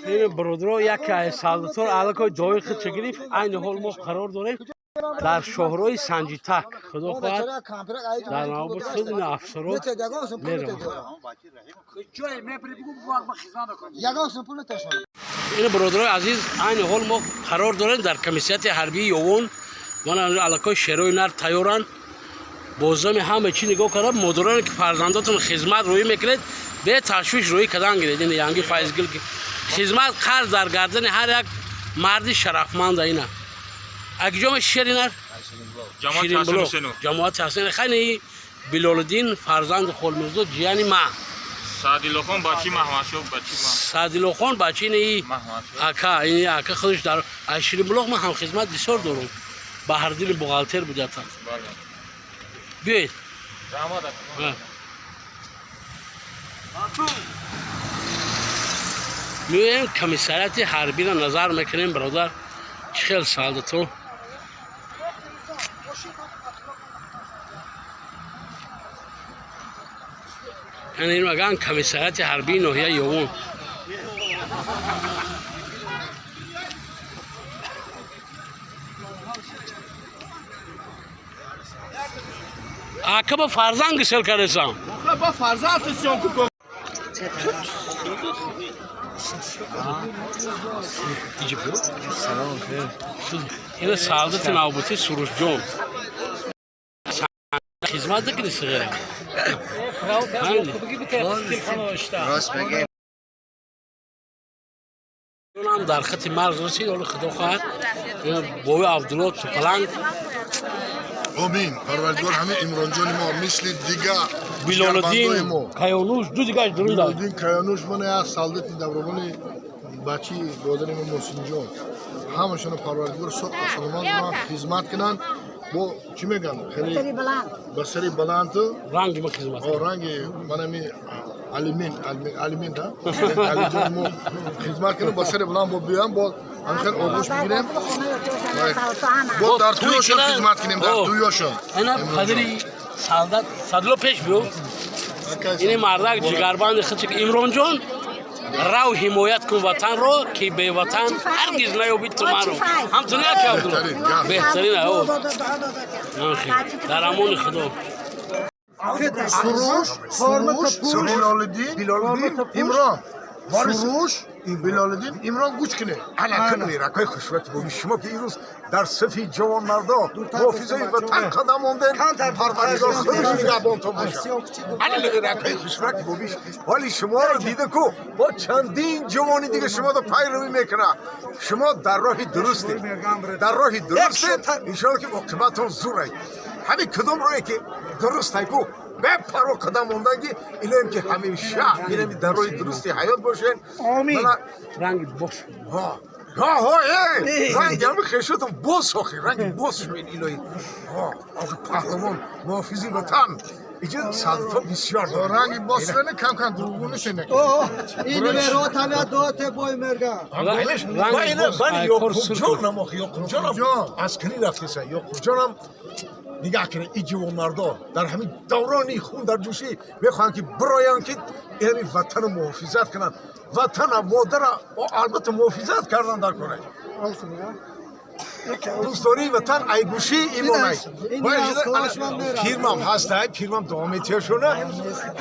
Ин бародаро, яке аз солдатор аллакай ҷои худша гирифт. Айни ҳол мо қарор дорем дар шоҳрои Санҷитак. Худо хоҳад, дар навбат худ ин афсаро мераванд. Ин, бародарои азиз, айни ҳол мо қарор дорем дар комиссариати ҳарбии Ёвон. Мана, аллакай шерои нар тайёранд. Бозами ҳама чӣ нигоҳ карда, модароне ки фарзандотон хизмат рӯӣ мекунед, беташвиш рӯӣ кардан гиред. Ин янги Файзгил ки хизмат қарз дар гардани ҳар як марди шарафманда. Ина акиҷома шери нар Ширинблок, ҷамоати Ҳасан хани. Билолиддин, фарзанди Холмирзо, ҷияни ма. Саъдилохон, бачи Маҳмадшоҳ, бачи ма. Саъдилохон, бачи ини. Маҳмадшоҳ. Ака, ини ака худаш дар аз Ширинблок. Ман ҳамхизмат бисёр дорум. Баҳрдини бухгалтер будята. Бале. Биёед. Раҳмат, ака. Ҳа. Меоем, комиссариати ҳарбиро назар мекунем, бародар, чӣ хел солдато. Яъне ин маган комиссариати ҳарбии ноҳияи Ёвон. Ака, ба фарзанд гисел кардесам. Ба фарзанд съёмку кун. Ина солдати навбатӣ Сурушҷон. Хизмат накунӣ, сиғира? Рост мегӯем. Ам дар хати марз расид. Ҳоло, худо хоҳад, бови Абдулло тупаланг. Омин, Парвардигор ҳамин Имронҷони мо мисли дига Билолиддин. ҷигарбандои мо. Каёнуш, ду дигаш дурун дад. Билолиддин, Каёнуш, мана як солдати давробони, бачи бодари мо Муҳсинҷон, ҳамашонро Парвардигор соқ саломат кунанд, хизмат кунанд. Бо чӣ мегӯям, хеле ба сари баланду. Ранги ма хизмат. О, ранги манами алимент, алимент, алиҷони мо хизмат кунанд, ба сари баланд бо биёям, бо ҳамхел оғӯш бигирем, бо дар тӯёшон хизмат кунем, дар тӯёшон. Ана падари солдат Садло, пеш биё. Ини мардак ҷигарбанди худ. Имронҷон, рав, ҳимоят кун ватанро, ки беватан ҳаргиз наёбид ту маро. Ҳамтун як Абдулло беҳтарин. Дар амони Худо. Суруш, Суруш, Билолиддин, Имрон, Суруш, Билолиддин, Имрон, гӯш кунед. Ана кунед, ракои хушрати боби шумо, ки имрӯз дар сафи ҷавонмардо, муҳофизои ватан қадам мондем, Парвардигор худаш нигаҳбонтон бошад. Ана ракои хушрати бобиш, ҳоли шуморо дида ку бо чандин ҷавони дига шуморо пайравӣ мекунад. Шумо дар роҳи дурустед, дар роҳи дурустед. Иншоалло, ки оқибатон зур ай. Ҳамин кадом роҳе ки дуруст ай ку, бепарво қадам мондан, ки илоҳем, ки ҳамеша инами дар роҳи дурусти ҳаёт бошед. Омин. Ранги бош. Ҳо, ҳо, ранги ҳами хешотон боз, охи ранги боз шуин, илоҳӣ. Охи паҳлавон, муҳофизи ватан, иҷо садто бисёр дорад. Ранги боз шудани кам кам дуругуни шенак. Ин меротаме доте бой мерга. Ёқубҷонам, охи Ёқубҷонам аскарӣ рафтеса. Ёқубҷонам, нигаҳ кунед, ин ҷавонмардо дар ҳамин даврони хун дар ҷӯшӣ мехоҳанд, ки бироянд, ки ҳамин ватанро муҳофизат кунанд. Ватана, модара албатта муҳофизат кардан дар кора. Дӯстдории ватан айгӯшӣ имонай. Пирмам ҳастай, пирмам дуо метиҳашона,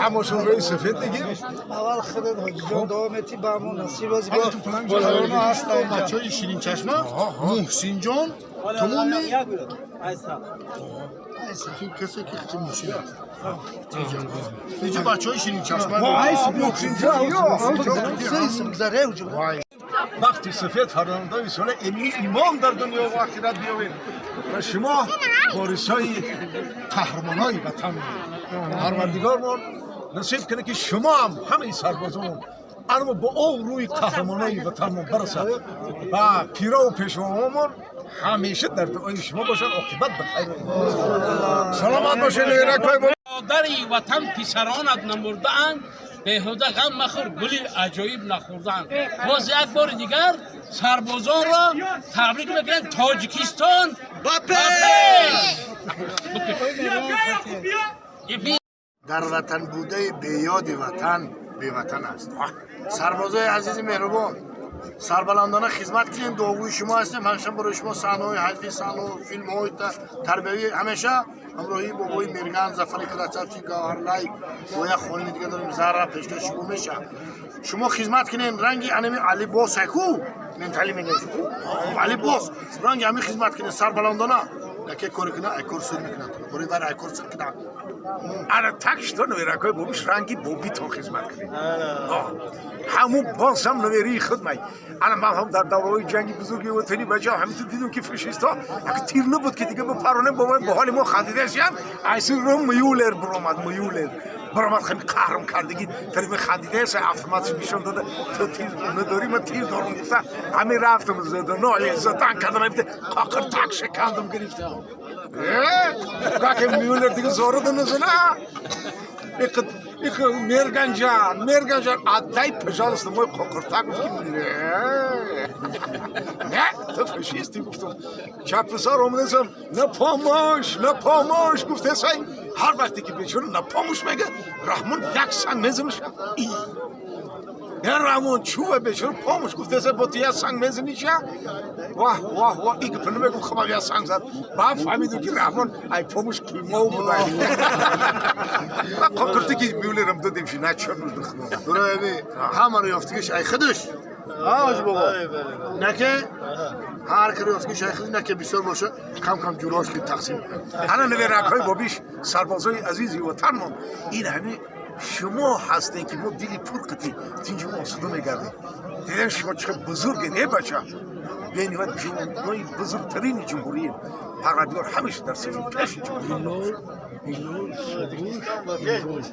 ҳамашон рӯи сафед мегир. Аввал худат, ҳоҷиҷон, дуо метӣ, ба мо насиб ози. Бачаҳои Ширинчашма, Муҳсинҷон, тамоми касе ки хати муҳсин аст, иҷо бачаҳои Ширинчашма. Вақти сафед, фарзандони сола, имон дар дунё ва охират биёвед ва шумо ворисои қаҳрамонои ватан. Парвардигормон насиб кунад, ки шумо ҳам ҳамаи сарбозонмон анмо бо обрӯи қаҳрамонои ватанмон барасад ва пирову пешвоҳомон ҳамеша дар дуои шумо бошанд. Оқибат ба хайр, саломат бошед. Модари ватан, писаронат намурдаанд, беҳуда ғам махӯр, гули аҷоиб нахӯрдаанд. Боз як бори дигар сарбозонро табрик мекунем. Тоҷикистон ба пеш! Дар ватан будаи беёди ватан беватан аст. Сарбозои азизи меҳрубон, сарбаландона хизмат кунем, дуогӯи шумо ҳастем. Ҳамеша барои шумо саҳнаҳои ҳаҷвӣ, саҳнаҳо, филмҳои тарбиявӣ, ҳамеша ҳамроҳии бобои Мерган, Зафари красавчик, Гавҳарлай бо як хоними дига дорем, Зарра, пешкаши шумо мешавад. Шумо хизмат кунем, ранги анами Алибосаку ментали мегӯям, Алибос ранги ҳамин хизмат кунем сарбаландона. Яке коре кунад, айкор сур мекунад, бори вар айкор сур кунад. Ана так что наверакои бобиш ранги бобитон хизмат кунед. Ҳамун бозам наверии худмай. Ана ман ҳам дар давраҳои ҷанги бузурги ватанӣ, бача, ҳаминтур дидем, ки фашистҳо як тир набуд, ки дига бипаронем. Бобои ба ҳоли мо хандидасиям, айсин ро Мюллер биромад, Мюллер баромад, хами қаҳрм кардагӣ тарафи хандидаеса, автоматш нишон дода: «Ту тир надорӣ, ман тир дорам», гуфта, ҳамин рафтам, задан кардам, қоқир так шикандам, гирифтам. Как Мюллер дига зорода назана. Их Мерганҷан, Мерганҷан, отдай, пожалуйста, мой қоқиртак. Гуфт, ки не, не, ту фашисти. Гуфтам, чапписар омадасам, на помощь, на помощь, гуфтесай. Ҳар вақте ки бечора на помощь мега, Раҳмон як санг мезаниша. Я Раҳмон чува, бечора помощь гуфтеса, бо ту як санг мезаниша. Ваҳ, ваҳ, ваҳ, иг намегум, хабам як санг зад. Баъд фаҳмидум, ки Раҳмон ай помощь кимов буда. Ма қоқирти ки Мюллерам додем ши, нача нужда худо. Барои ҳамаро ёфтагиш ай худуш, ҳоҷ бобо, наке ҳар каро ёфтагиш ай худуш, наке бисёр боша, кам кам ҷурош ки тақсим. Ана наверакҳои бобиш, сарбозои азизи ватанмон, ин ҳами шумо ҳастем, ки мо дили пур қити тинҷу осуда мегардем. Дидем, шумо чӣ бузурге, не, бача, бениҳоят ҷавонои бузургтарини ҷумҳурием. Парвардигор ҳамеша дар сафи пеши ҷумҳурӣ. Билол, Суруш, Имрон.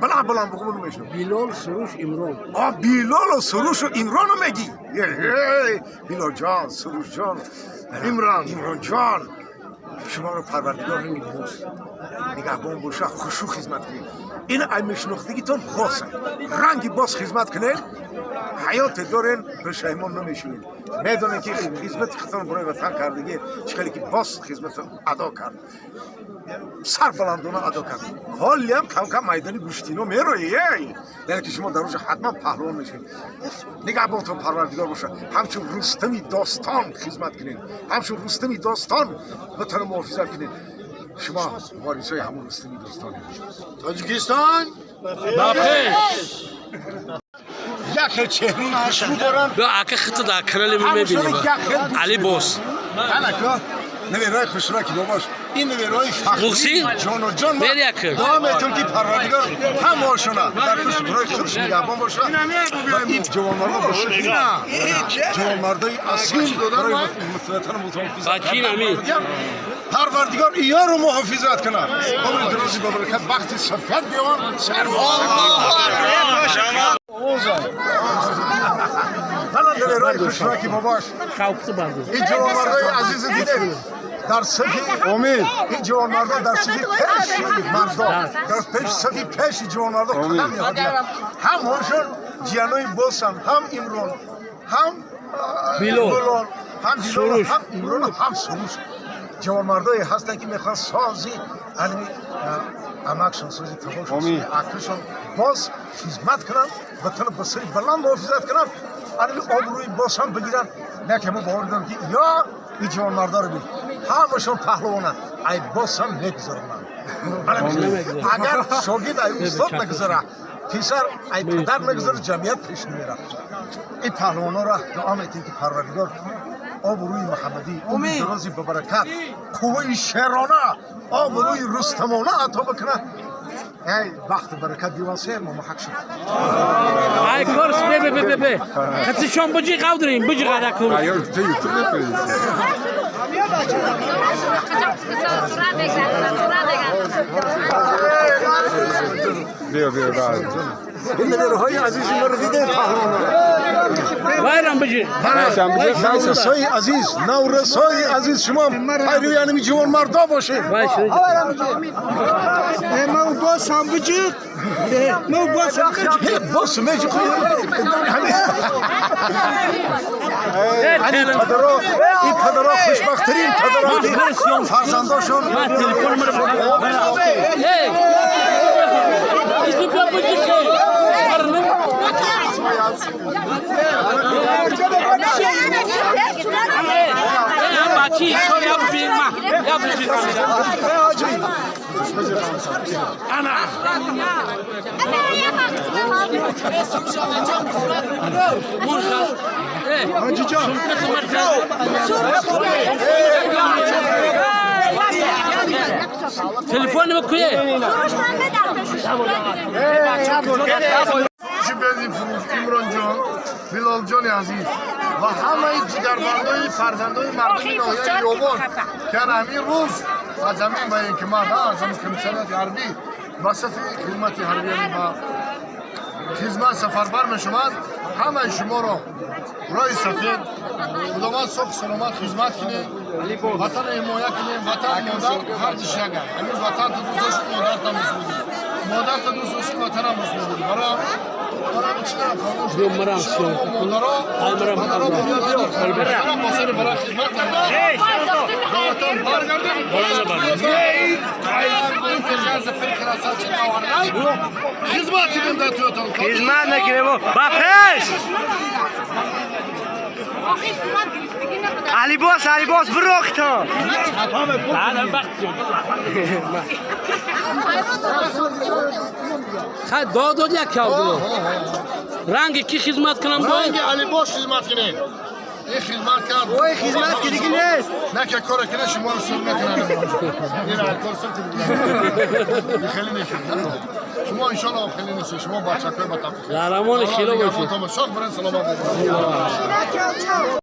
Баланд баланд бугу, мешнам. Билол, Суруш, Имрон. А, Билолу Сурушу Имрону мегӣ. Билолҷон, Сурушҷон, Имрон. Имронҷон, шуморо Парвардигор нигаҳбон боша. Хушу хизмат кунед. Ин ай мешинохтагитон боса ранги боз хизмат кунед, ҳаёте дорен, пешаймон намешавед. Медонед, ки хизмати худтон барои ватан кардагӣ, чӣ хеле ки боз хизмат адо кард, сарбаландона адо кард. Ҳолиам кам-кам майдони гӯштино мероӣ, ей, яъне ки шумо дар рӯзи ҳатман паҳлавон мешавед. Нигаҳбонтон Парвардигор боша. Ҳамчун Рустами достон хизмат кунед, ҳамчун Рустами достон ватанро муҳофизат кунед. Шумо ворисои ҳамун Рустами достонед. Тоҷикистон Ба пеш! Як хел чеҳраи хушрӯ доранд. Бё, ака, хита дар канали мо мебинем. Али Бос. Анако наверои хушрӯ, ки бобош, ин наверои фахрӣ. Муҳсин? Ҷону ҷон ма. Бери, ака. Дуо метун, ки Парвардигор ҳамаошона дар пушти барои худш нигаҳбон боша ва ин ҷавонмардо боша, ҷавонмардои асил барои ватану муҳофизат. Бачи нами. Парвардигор иёро муҳофизат кунад, умри дрози ба баракат, бахти сафед биён. Сар овоза. Ҳала наверои хушрӯ, ки бобош, Шавқти барду. ин ҷавонмардои азизу дидем дар сафи Омин. Ин ҷавонмардо дар сафи пеши мардо, дар пеш сафи пеши ҷавонмардо қадам меҳодият. Ҳам ҳошон ҷиянои босам, ҳам Имрон, ҳам Билол. Билол, ҳам Билол, Суруш. ҳам Имрон, ҳам Суруш ҷавонмардое ҳастанд, ки мехоҳанд сози алми амакшон, сози табошон, сози акришон боз хизмат кунанд, ватанро ба сари баланд муҳофизат кунанд, алми обрӯи боз ҳам бигиранд. Не ки мо бовар дорем, ки ё ин ҷавонмардоро би ҳамашон паҳлавонанд, ай боз ҳам мегузаронанд. Агар шогирд ай устод нагузара, писар ай падар нагузара, ҷамъият пеш намерад. Ин паҳлавононро дуо метем, ки Парвардигор обрӯи муҳаммадӣ, умри дарози бабаракат, қувваи шерона, обрӯи рустамона ато бикунад. Эй бахту баракат биван, сер мо муҳак шуд. Ай корс, бе, бе, бе, бе, бе. Кати шон буҷи қавдрин, буҷи қадаку. Ту ютуб мекунӣ? Сурат мегардонам, сурат мегардонам. Биё, биё, ин навераҳои азизи маро дидем, паҳлавонон. Вайрам буҷи. Наврасои азиз, наврасои азиз, шумо пайрӯи анами ҷавонмардо бошед. Вай шуд. Ма боз ҳам буҷиқ, ма боз ҳам буҷиқ. Бос меҷи. Ин падаро, ин падаро хушбахттарин падаро, ки фарзандошон Телефон маро. Эй! Я включи камеру. Ана. Телефон куе? Имронҷон, Билолҷони азиз ва ҳамаи ҷигарбандои фарзандои мардуми ноҳияи Ёвон, ки ар ҳамин рӯз аз ҳамин военкомат, аз ҳамин комиссариати ҳарбӣ ба сафи хизмати ҳарбӣ ба хизмат сафарбар мешаванд, ҳамаи шуморо роҳи сафед, худованд соҳ саломат хизмат кунед, ватанро ҳимоя кунем. Ватан модар ҳар диш як аст. Ҳамин ватанто дӯст дошти, модарта дӯст медорӣ, модарта дӯст дошти, ватанам дӯст медорӣ. Барои ҳамин чӣ фаромӯш модаро бо сари бара хизмат карда ба ватан баргардем. Хизмат кунем дар туятон. Хизмат накунем ба пеш. Алибос, Алибос бирохтон. Хай дод дод як кавдуло. Ранги ки хизмат кунам бояд? Ранги Алибос хизмат кунед. Ин хизмат кард. Ой, хизмат ки диги нест. На ки кора кунад, шуморо сур мекунад. Ин кор сур кунед. Хеле нешуд. Шумо иншоалло хеле нест. Шумо бачакои ба тафиқ. Дар амони хило бошед. Шок барин, саломат бошед.